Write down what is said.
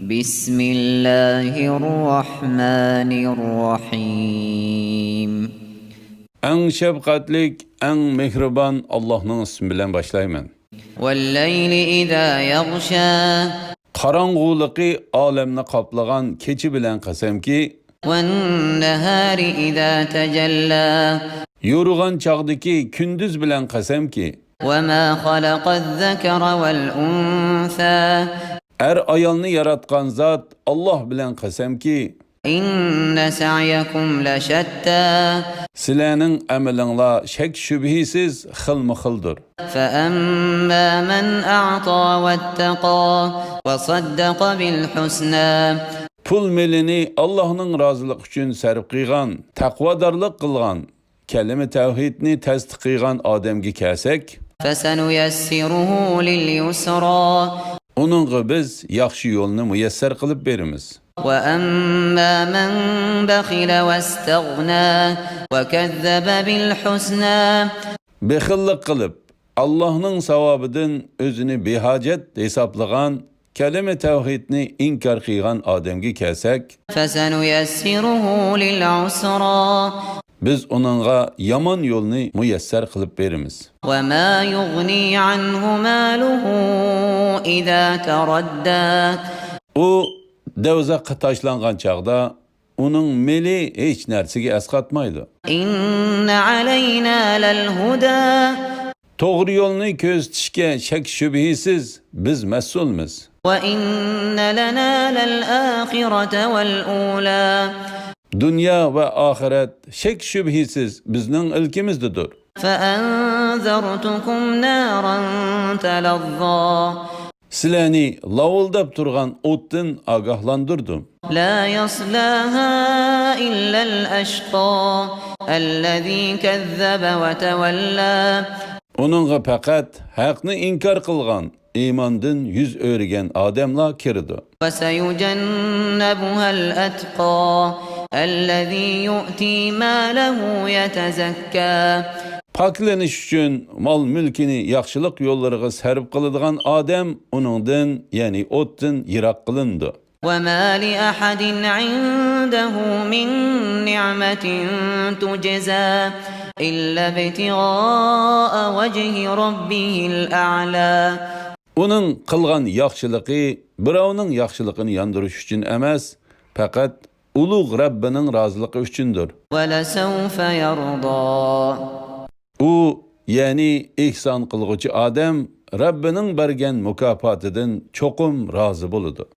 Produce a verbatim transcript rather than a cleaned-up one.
بسم الله الرحمن الرحيم. ئەڭ شەپقەتلىك، ئەڭ مېھرىبان ئاللاھنىڭ ئىسمى بىلەن باشلايمەن. والليل إذا يغشى. قاراڭغۇلۇقى ئالەمنى قاپلىغان كېچە بىلەن قەسەمكى، والنهار إذا تجلى. يورۇغان چاغدىكى كۈندۈز بىلەن قەسەمكى، وما خلق الذكر والأنثى. ئەر-ئايالنى ياراتقان زات ئاللاھ بىلەن قەسەمكى، إن سعيكم لشتى. سىلەرنىڭ ئەمىلىڭلار شەك-شۈبھىسىز خىلمۇ خىلدۇر. فأما من أعطى واتقى وصدق بالحسنى. پۇل-مېلىنى ئاللاھنىڭ رازىلىقى ئۈچۈن سەرپ قىلغان، تەقۋادارلىق قىلغان، كەلىمە تەۋھىدنى تەستىق قىلغان ئادەمگە كەلسەك، فسنيسره لليسرى. ئۇنىڭغا بىز ياخشى يولنى مۇيەسسەر قىلىپ بېرىمىز. وأما من بخل واستغنى وكذب بالحسنى. بېخىللىق قىلىپ، ئاللاھنىڭ ساۋابىدىن ئۆزىنى بىھاجەت ھېسابلىغان، كەلىمە تەۋھىدنى ئىنكار قىلغان ئادەمگە كەلسەك، فسنيسره للعسرى. بىز ئۇنىڭغا يامان يولنى مۇيەسسەر قىلىپ بېرىمىز. وما يغني عنه ماله إذا تردى. ئۇ دوزاخقا تاشلانغان چاغدا ئۇنىڭ مېلى ھېچ نەرسىگە ئەسقاتمايدۇ. إن علينا للهدى. توغرا يولنى كۆرسىتىشكە شەك-شۈبھىسىز بىز مەسئۇلمىز. وإن لنا للآخرة والأولى. دۇنيا ۋە ئاخىرەت شەك-شۈبھىسىز بىزنىڭ ئىلكىمىزدىدۇر. فأنذرتكم نارا تلظى. سىلەرنى لاۋۇلداپ تۇرغان ئوتتىن ئاگاھلاندۇردۇم. لا يصلاها إلا الأشقى الذي كذب وتولى. ئۇنىڭغا پەقەت ھەقنى ئىنكار قىلغان، ئىماندىن يۈز ئۆرۈگەن ئادەملا كىرىدۇ. وسيجنبها الأتقى الذي يؤتي ماله يتزكى. پاكلىنىش ئۈچۈن مال-مۈلكىنى ياخشىلىق يوللىرىغا سەرپ قىلىدىغان ئادەم ئۇنىڭدىن، يەنى ئوتتىن يىراق قىلىنىدۇ. وما لأحد عنده من نعمة تجزى إلا ابتغاء وجه ربه الأعلى. ئۇنىڭ قىلغان ياخشىلىقى بىراۋنىڭ ياخشىلىقىنى ياندۇرۇش ئۈچۈن ئەمەس، پەقەت ئۇلۇغ رەببىنىڭ رازىلىقى ئۈچۈندۇر. ولسوف يرضى. ئۇ، يەنى ئېھسان قىلغۇچى ئادەم رەببىنىڭ بەرگەن مۇكاپاتىدىن چوقۇم رازى بولىدۇ.